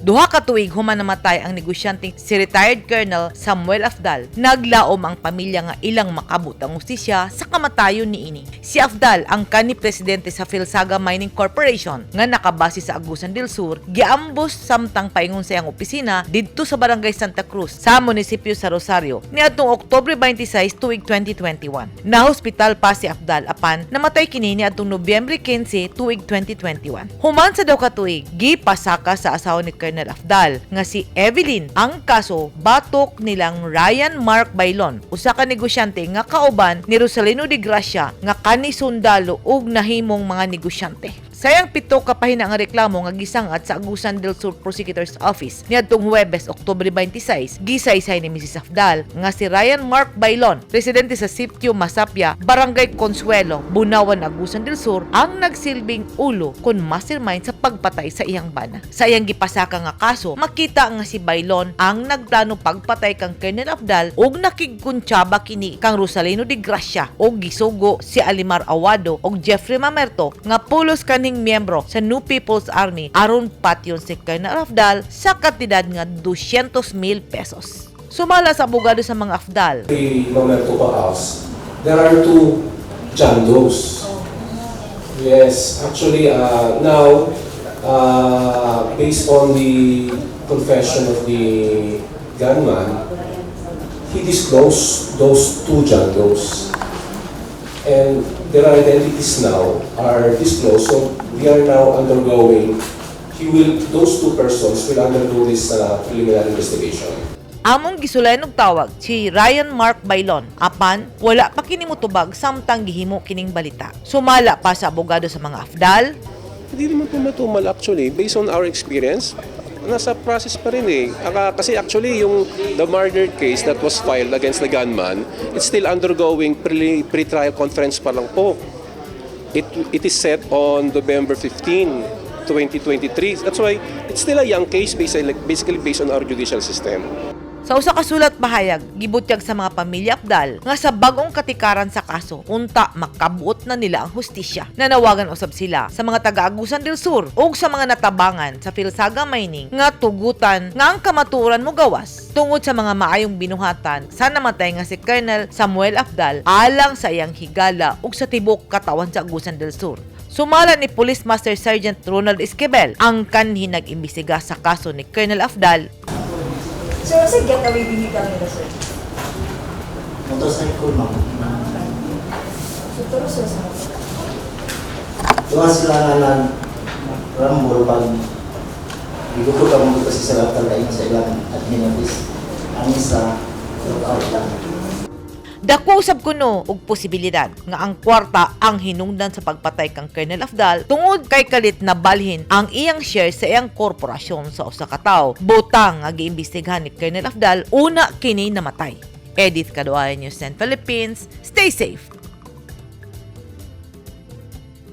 2 ka tuig human namatay ang negosyanteng si retired Colonel Samuel Afdal, naglaom ang pamilya nga ilang makabot ang hustisya sa kamatayon niini. Si Afdal, ang kanhi presidente sa Philsaga Mining Corporation nga nakabase sa Agusan del Sur, giambos samtang paingon sa iyang opisina didto sa Barangay Santa Cruz sa munisipyo sa Rosario niadtong Oktubre 26 tuig 2021. Nahospital pa si Afdal apan namatay kini niadtong Nobyembre 15 tuig 2021. Human sa 2 ka tuig, gipasaka sa asawa ni Colonel Afdal nga si Evelyn ang kaso batok nilang Ryan Mark Bailon, usa ka negosyante nga kauban ni Rosalino de Gracia nga kanhi sundalo ug nahimong mga negosyante. Sa iyang 7 ka pahina nga reklamo nga gisangat sa Agusan del Sur Prosecutor's Office niadtong Huwebes, Oktubre 26, gisaysay ni Mrs. Afdal nga si Ryan Mark Bailon, residente sa Sitio Masapia, Barangay Consuelo, Bunawan, Agusan del Sur, ang nagsilbing ulo kon mastermind sa pagpatay sa iyang bana. Sa iyang gipasaka nga kaso, makita nga si Bailon ang nagplano pagpatay kang Colonel Afdal ug nakigkuntsaba kini kang Rosalino de Gracia ug gisugo si Alimar Awado ug Jeffrey Mamerto nga pulos kanhing miyembro sa New People's Army aron patyon si Colonel Afdal sa kantidad nga 200,000 pesos. Sumala sa abogado sa mga Afdal, The Mamerto house, there are two John Does. Yes, actually, now, based on the confession of the gunman, he disclosed those two John Does. And their identities now are disclosed, so we are now undergoing, those two persons will undergo this preliminary investigation. Among gisulayan og tawag si Ryan Mark Bailon apan wala pa kini motubag samtang gihimo kining balita. Sumala pa sa abogado sa mga Afdal, Hindi naman po matumal actually. Based on our experience, nasa process pa rin eh. Kasi actually, yung the murder case that was filed against the gunman, it's still undergoing pre-trial conference pa lang po. It is set on November 15, 2023. That's why it's still a young case basically based on our judicial system. Sa usa ka sulat pahayag, gibutyag sa mga pamilya Afdal nga sa bagong katikaran sa kaso, unta makabuot na nila ang hustisya. Nanawagan usab sila sa mga taga-Agusan del Sur ug sa mga natabangan sa Philsaga Mining nga tugutan nga ang kamatuoran mo gawas tungod sa mga maayong binuhatan sa namatay nga si Colonel Samuel Afdal alang sa iyang higala ug sa tibok katawan sa Agusan del Sur. Sumala ni Police Master Sergeant Ronald Esquivel, ang kanhi nag-imbestiga sa kaso ni Colonel Afdal, Sir, sa getaway vehicle nila, sir? Motorcycle, ma'am. So, turo sila sa motor. Duha sila nga nag-rumble pag Biguto ka mo kasi sa laptop kayo sa ilang admin office. Ang isa, log out lang. Dako usab kuno og posibilidad nga ang kwarta ang hinungdan sa pagpatay kang Colonel Afdal tungod kay kalit na balhin ang iyang share sa iyang korporasyon sa usa ka tawo. Butang nga giimbestigahan ni Colonel Afdal una kini namatay. Edith Caduaya, News 10 Philippines. Stay safe.